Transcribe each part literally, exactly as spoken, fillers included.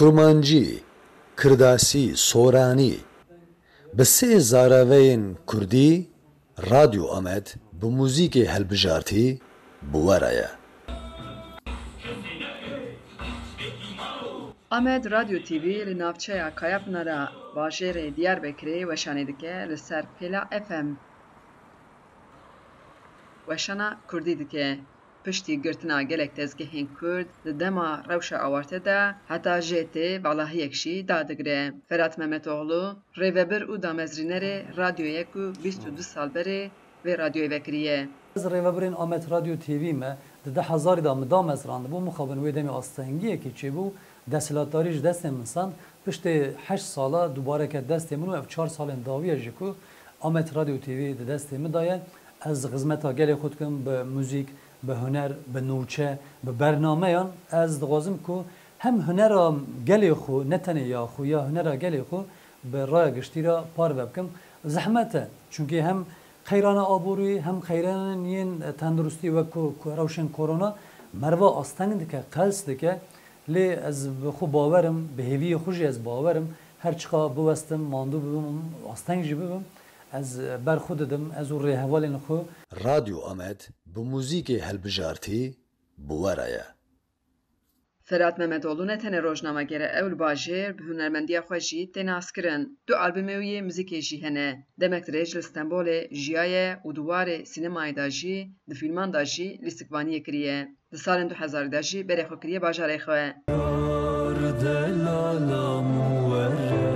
Kurmancî, Kirdasî, Soranî. Bi sê zaraveyên kurdî, Radyo Amed bi muzîkê helbijartî bi we re ye. Amed Radyo T V li navçeya Kayapınara bajêrê Diyarbekirê weşanê dike li ser Pêla F M. Weşana kurdî dike. Piştî girtina gelek tezgehên kurd di dema rewşa awarte de heta jê tê valahiyek jî dadigire. Ferat Mehmetoğlu, rêvebir û damezrînerê radyoyê ku bîst û du sal berê vê radyoyê vekiriye. Ez rêvebirên Amed Radyo T V me di du hezarî de min damezrandibû, mixabin wê demê astengiyekî çêbû, desthilatdarî ji destê min sand. Piştê heşt sala dubareke destê min û ev çar salên dawiye jî ku Amed Radyo T V di destê min de ye. Ez xizmeta gelê xwe dikim bi muzîk, bi huner, bi nûçe, bi bernameyan. Ez dixwazim ku hem hunera gelê xwe, ne tenê ya xwe, ya hunera gelê xwe bi raya giştî re parve bikim. Zehmet e. Çunkî hem qeyrana aborî, hem qeyranên yên tenduristî wek ku, ku rewşên korona merva asteng dike, qels dike. Lê ez bi xwe bawer im, bi hêviyê xwe jî ez bawer im. Her çiqa biwestim, mandû bibim, asteng jî bibim, ez ber xwe didim, ez û rêhevalên xwe. Radyo Amed bi muzîkê helbijartî bi we re ye. Ferat Mehmetoğlu ne tenê rojnameger e, ew li bajêr bi hunermendiya xwe jî tê naskirin. Du albumê wî yê muzîkê jî hene. Demek dirêj li Stenbolê jiyaye û di warê sînemayê de jî, di fîlman de jî lîstikvaniyê kiriye. Di salên du hezarî de jî berê xwe kiriye bajarê xwe. Yar delala min were,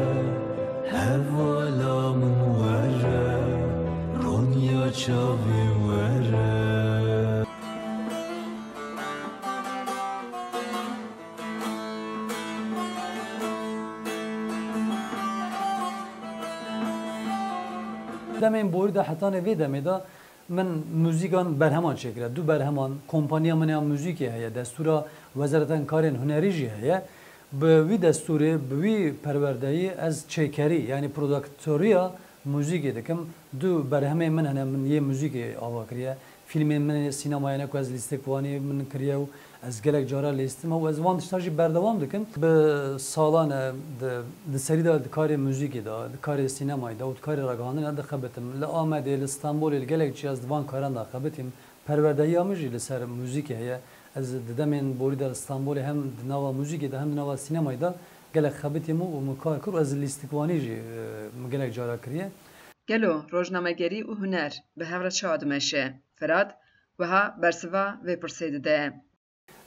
hevala min were, ronya çavê were. Demên borî de hetanê vê demê de min muzîkan berheman çêkire. Du berheman kompaniya min ya muzîkê heye, destûra Wezareta Karên Hunerî jî heye. Bi wî destûrê, bi wî perwerdeyî ez çêkerî, yanî prodaktoriya muzîkê dikim. Du berhemê min hene, min yê muzîkê ava kiriye. Fîlmên min ê sînemayê ne ku ez lîstikvanî min kiriye û ez gelek cara lîstim û ez van tişta jî berdewam dikim. Bi salan e di, di serî de di karê muzîkê de, di karê sînemayê de û di karê ragihandinê de dixebitim. Li Amedê, li Stenbolê, li gelek cî ez di van karan de xebitîm. Perwerdehiya min jî li ser muzîkê heye. Ez di demên borî de li Stenbolê hem di nava muzîkê de hem di nava sînemayê de gelek xebitîm û, û min kar kir û ez lîstikvanî jî, e, min gelek cara kiriye. Gelo rojnamegerî û huner bi hev re çawa dimeşe? Ferat wiha bersiva vê pirsê dide.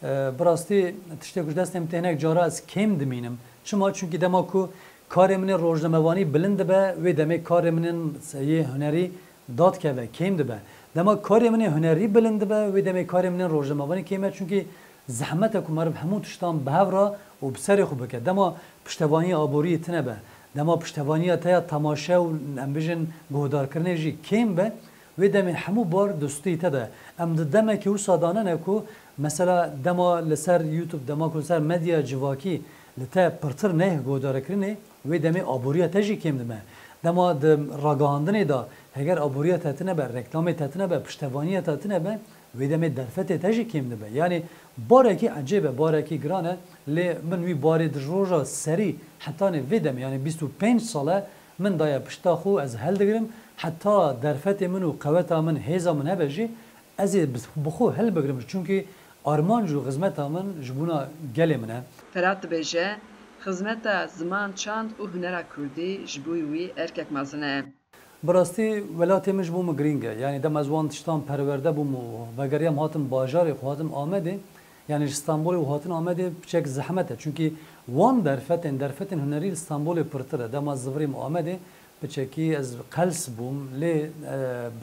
E, bi rastî tiştê ku ji destê min tê hinek cara ez kêm dimînim. Çima? Çunkî dema ku karê min ê rojnamevanî bilind dibe, wê demê karê min ên yê hunerî dadikeve, kêm dibe. Dema karê min ê hunerî bilind dibe, wê demê karê min ên rojnamevanî kêm e. Çunkî zehmet e ku meriv hemû tiştan bi hev re û bi serê xwe bike. Dema piştevaniya aboriyê tune be, dema piştevaniya te ya temaşe û em bijin guhdarkirinê jî kêm be, wê demê hemû bar di stûyê te de. Em di demekî wisa de ne ku mesela dema li ser YouTube, dema ku li ser medya civakî li te pirtir neyh guhdarkirinê, wê demê aboriya te jî kêm dime. Dema di ragihandinê de heger aboriya te tune be, reklamê te tune be, piştevaniya te tune be, wê demê derfetê te jî kêm dibe. Yanî barekî ecêb e, barekî giran e, lê min wî barê di roja serî hetanê vê demê, yanî bîst û pênc sal e, min daye pişta xwe, ez heldigirim, heta derfetê min û qeweta min, hêza min hebe jî, ez ê bi, bi xwe hilbigirim, çunkî armanc û xizmeta min ji bona gelê min e. Ferat dibêje, xizmeta ziman, çand û hunera kurdî ji bo wî erkek mezin e. Bi rastî welatê min ji bo min girîng e. Yanî dema ez wan tiştan perwerde bûm û vegeriyam hatim bajarê xwe, hatim Amedê, yanî ji Stenbolê û hatin Amedê piçek zehmet e. Çunkî wan derfetên, derfetên hunerî li Stenbolê pirtir e. Dema zivirîm Amedê, piçekî ez qels bûm, lê, e,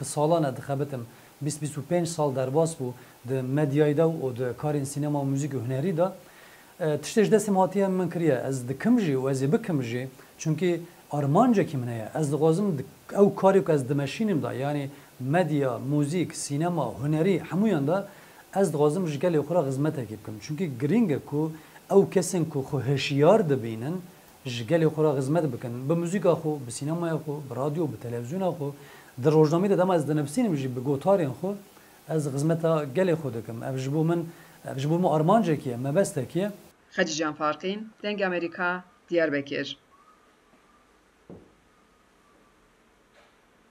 bi salan e dixebitim. Bîst, bîst û pênc sal derbas bû di medyayê de û di karên sînema û muzîk û hunerî de. E, tiştê ji destê min hatiye min kiriye. Ez dikim jî û ez ê bikim jî. Çunkî armancekî min heye. Ez dixwazim di-, ew karê ku ez dimeşînim de, yanî medya, muzîk, sînema, hunerî, hemûyan de ez dixwazim ji gelê xwe re xizmetekî bikim. Çunkî girîng e ku ew kesên ku xwe hişyar dibînin, ji gelê xwe re xizmet bikin. Bi muzîka xwe, bi sînemaya xwe, bi radyo, bi televîzyona xwe, di rojnameyê de dema ez dinivîsînim jî bi gotarên xwe, ez xizmeta gelê xwe dikim. Ev ji bo min, ev ji bo min armancekî ye, mebestekî ye. Xecîcan Farqîn, Dengê Amerîka, Diyarbekir.